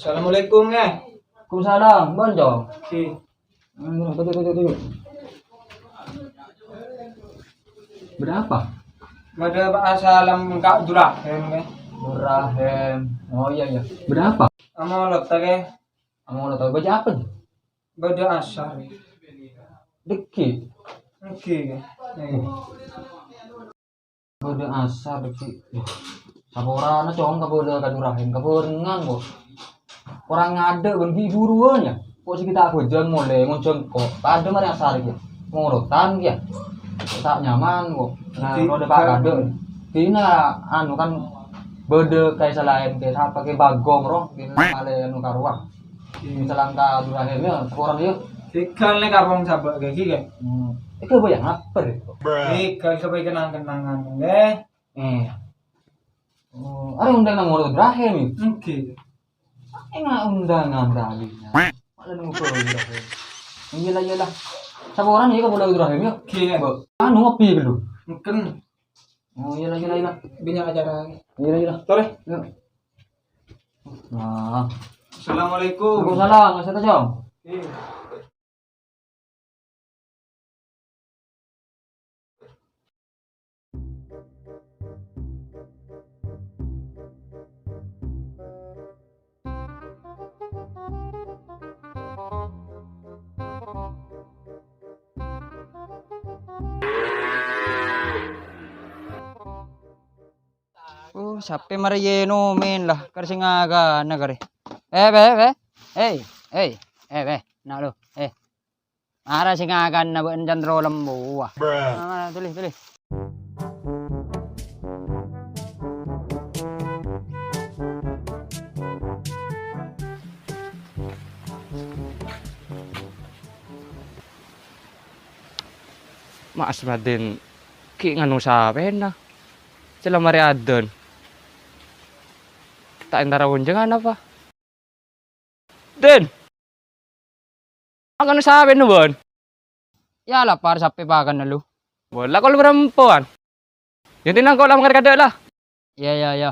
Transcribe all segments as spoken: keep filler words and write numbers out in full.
Assalamualaikum, Kè. Waalaikumsalam, Bon, Cong. Oke. Ayo, tuju, tuju, tuju. Bâḍâ apa? Bâḍâ apa salam ka Durahem, Kè. Durahem. Oh, iyâ, iyâ. Bâḍâ apa? Amolot, Kè. Amolot, bâḍâ apa? Bâḍâ asar. Ḍâgghi'. Ḍâgghi', Kè. Iyâ. Bâḍâ asar, Cik. Saporana, Cong, kabâḍâ ka Durahem, kabhârengngan, kok. Korang ngaḍâ' bân bi' buruwân, yâ. Kok sè kita abhâjâng molè ngonjhâng, kok. Paḍâ marè asar, yâ. Morotan, yâ. Ta' nyaman, kok. Nah, Di-, roda pa' kaḍâ'. Dina, anu, kan, bâḍâ kaè salaèn, kaè sapa, kaè Bagong, roh. Dina malè, anu, karowa. Oke. Salam ka Durahem, yâ, saporana, yâ. Tinggal neng kampong sabâ' kaè ghi, kaè. Hmm. Eka bâ' yang lapar, yâ. Tinggal supaya kenang-kenangan, ngghi. Eh. Oh, arè undang nang Durahem, yâ? Ngghi. Enga' undangan tadi. Malah nunggu Durahem. Iyâ la, iyâ la. Saporana, yâ, ka Durahem, yâ? Ngghi, yâ. Bâ-, anu, ngopi dulu. Mungkin. Oh, iyâ la, iyâ la, iyâ la. Bânnya' acara. Iyâ la, iyâ la. Torè. Yuk. Nah. Assalamualaikum. Waalaikumsalam, Mas Tajam. Iya. Oh, sapè marè yè nomen la, karè sè ngaghâna karè. Eh, bâ, bâ. Hei, hei, eh, bâ, na' lo, eh. Ara sè ngaghâna bâ'na can terro lembu, wah. Bruh. Ah, tuli, tuli. Mas Madin, ghi' nganu sapèna. Cella marè adân. Ta' entara onjhângan apa? Din! Akan sapèna, Bon? Yâ, lapar sapè pakanna, lu. Bola kol perempuan. Yang tenang kok lamar kadek lah. Yâ, yâ, yâ.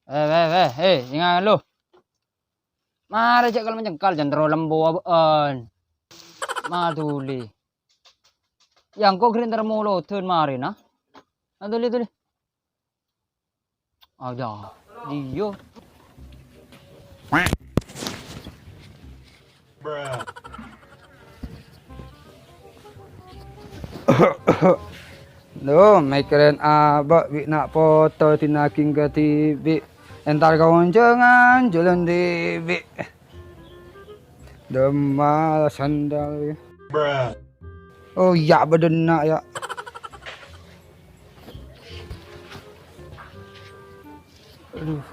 Eh, eh, eh, eh, ingat lu. Mara cek kalau mencengkal, jangan terlalu lembu abaan. Maduli. Yang kok green termulutun mari, nah. Maduli, tuli. Aja. Iya. Lo, mèkkèrèn abâ' bi' na' poto dinaging kadhibi'. Entar ka onjhângan jhâlân dhibi'. Dâmma sandal. Oh, iyâ, bâḍâ enna', yâ. Aduh.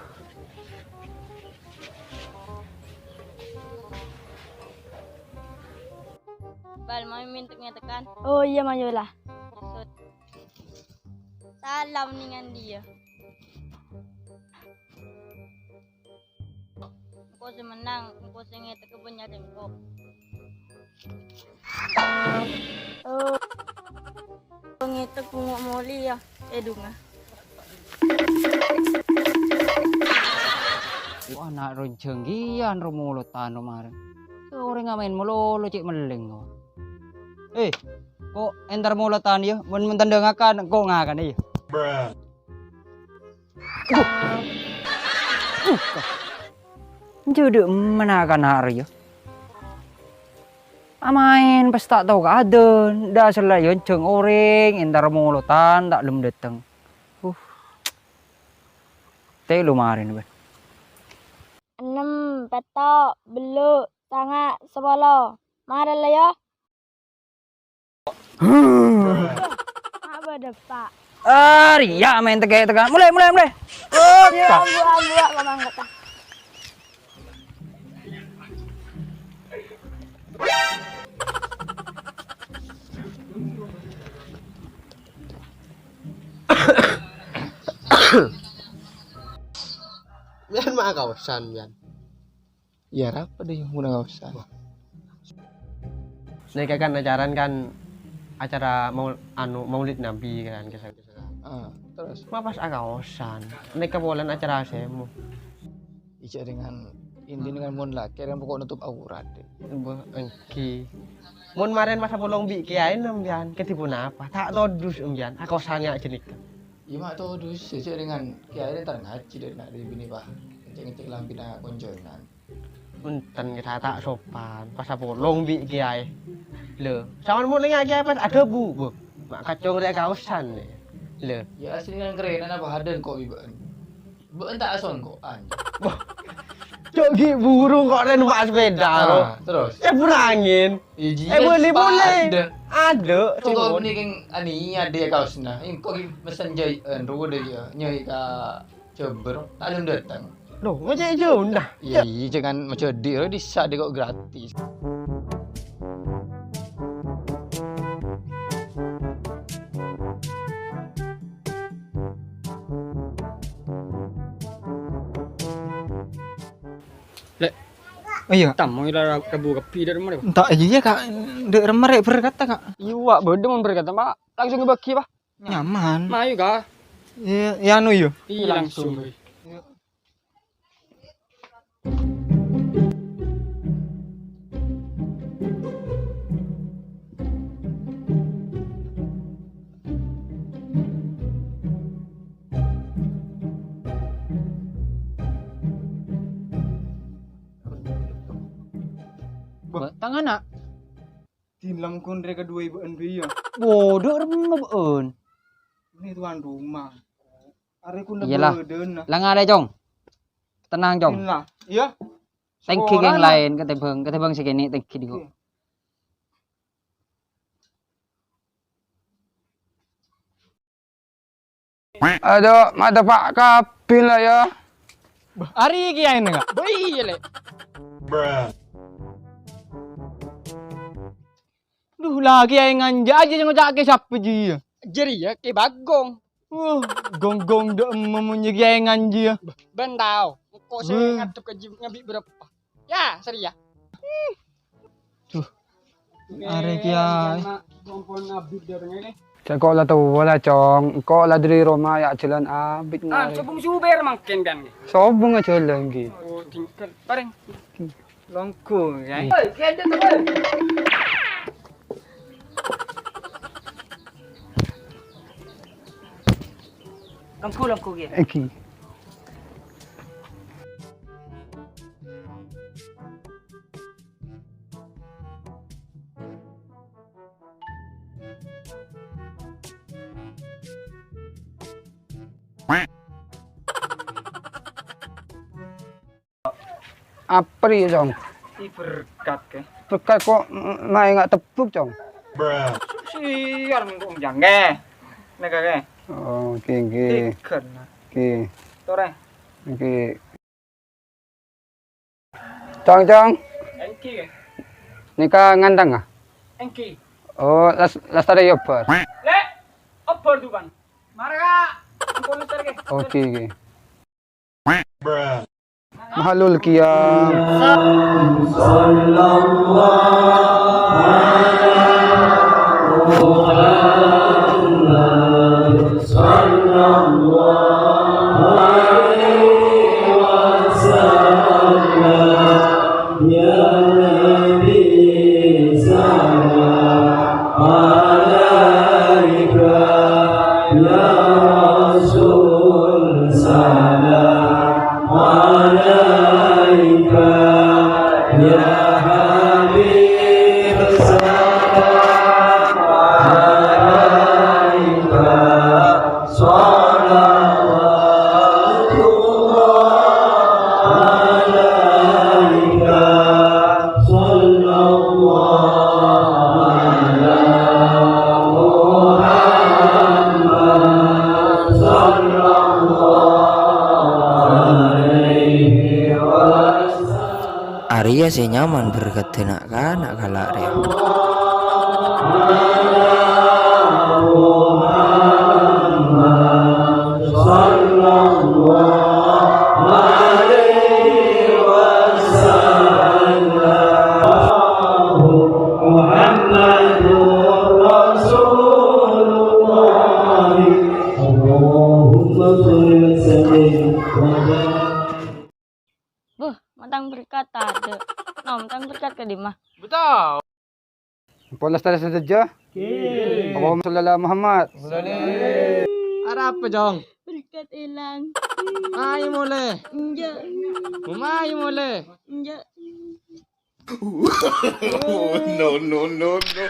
Bal, mau minta ngetekan? Oh iya, mayu lah. Sut. Salam dengan dia. Engko' sè mennang, engko' sè ngetekka bânnya' sèngko'. Oh. Ngetek bungo' moli ya, è dhungnga. Wah, na' ronjhâng ghiyan ro molotan ro marèn. Orèng amaèn malolo cè' mellèng, kok. Eh, kok entar molotan, yâ? Mon, mon tendhâ ngakan, engko' ngakan, yâ? Judhu mena kana' rèya. Amaèn pas ta' tao kaadâ, dhâsar la èyonjhâng orèng, entar molotan ta' lem dâteng. Uh. Tèlo marèn, bân. Ennem, pètto', bâllu', sanga', sapolo. Marèn la, yâ. Apa dâpa'? Ah, rèya maèn tèka-tèka. Mulai, mulai, mulai. Oh, ya, ambu, ambu, ambu, mangkat, ah. Mèyan ma' kaosan, mèyan. Iyâ, rapa dâ' iyâ, muna kaosan. Nèka kan acaran kan acara maul-, anu, Maulid Nabi kan, kesan-kesan. Ah. Terus? Ma' pas akaosan. Nèka polana acara sèmo. Ijâ dengan, intinya dengan mon lakè kan pokok nutup aurat, deh. Bâh, èngghi. Mon marèn pas apolong bi' kèyaèna sampèyan, kadhi ponapa? Ta' todus sampèyan, akaosan nga' jâ' nèka. Iyâ, ma' todus, ijâ dengan kèyaè entar ngajhi dâri na' dâri binè, Pak. Ngècèk-ngècèk lambina konjhângan. Enten, kita ta' sopan, pas apolong bi' kèyaè. Lho, sampèyan mon lènga' kèyaè pas adhâbu, bâh. Ma' kacong rè' akaosan, lè. Lho. Ya, asli nang kerèna napa hadân ko' bi' bâ'na. Bâ'na ta' asongko'an. Wah. Cok, ghi' buru ko' rè numpak sepeda, ro. Ah, terus? Eh, berangin. Iji, eh, boleh, boleh. Adâ'. Adâ', cuma. Kok ini keng ani, adâ' ya kaosna. Engko' ghi' mesen jai, eh, ro dâ' ya. Nyai ka Jember, ta' jân dâteng. Loh, ngocè' jâu, nah. Iya, jangan menjadi, ro, dissa' dâ' ko' gratis. Lè'. Oh, iya. Tamoy la rabu kabbhi dâ' remma rè, Pak. Enta' iyâ, Kak. Dâ' remma rè berkata, Kak. Iyâ, Pak. Bâdâ mon berkata, Pak. Langsung èbâghi, Pak. Nyaman. Mayu, Kak. Iyâ, iyâ, anu, iyâ. Iyâ, langsung. Langsung. Bâh, tang ana'. Dinla mon ghun rè kaduwâ bâ'ân bi' iyâ. Bâdâ remma bâ'ân. Ini tuan rumah. Arè ghun la bâdâna. Iyalah. La ngarè, Cong. Tenang, Cong. Dinla. Iyâ. Tèngghi kèng laèn katèmbhâng, katèmbhâng sè kènè' tèngghi dhi ko'. Oke. Adâ', ma' teppa' kabbhi la, yâ. Bâh, arè kèyaèna, Kak. Bâh, iyâ, Lè'. Duh, la kèyaè nganja' jiyâ, ngoca' kè sapa jiyâ? Jârèya Kè Bagong. Wah, gong-gong dâ' emma mon jiyâ kèyaè nganja', yâ. Bâh, bân tao. Engko' sè ngadhep ka jiyâ ngabi' bârâmpa. Yâ, sèrèya. Duh. Arè kèyaè. Jhâ' ko' la towa la, Cong. Engko' la dâri roma yâ jhâlân abit. Ah, sobung supir mangkèn kan. Sobung ajhâlân ghi. Oh, tinggal. Parèng. Longghu, yâ. Oi, kèdhâ, Tèbel. Longghu, longghu, yâ. Èngghi. Apa rè, Cong? Ih, berkat, Kè. Berkat ko' m-, maènga' tebbhuk, Cong. Sial, mendung jangge. Nèka, Kè. Oh, èngghi, èngghi. Tiga, nah. Èngghi. Torè. Èngghi. Cong, Cong. Èngghi, Kè. Nèka ngantang, ah? Èngghi. Oh, las-, lastarè obhâr. Lè', obhâr, Tuan. Mara, Kak. Ampon, lastarè, Kè. Oke, oke. Mahalul qiyam. Arèya sè nyaman berkaddhâ na'-kana' kala' rèya. Om, tang berkat ka dimma? Betul. Ampon lastarè sadhâjâ. Allahumma sholli ala Muhammad. Arapa, Jong? Berkat èlang. Ayo molè. Enjâ'. Mama, ayo molè. Enjâ'. No, no, no, no.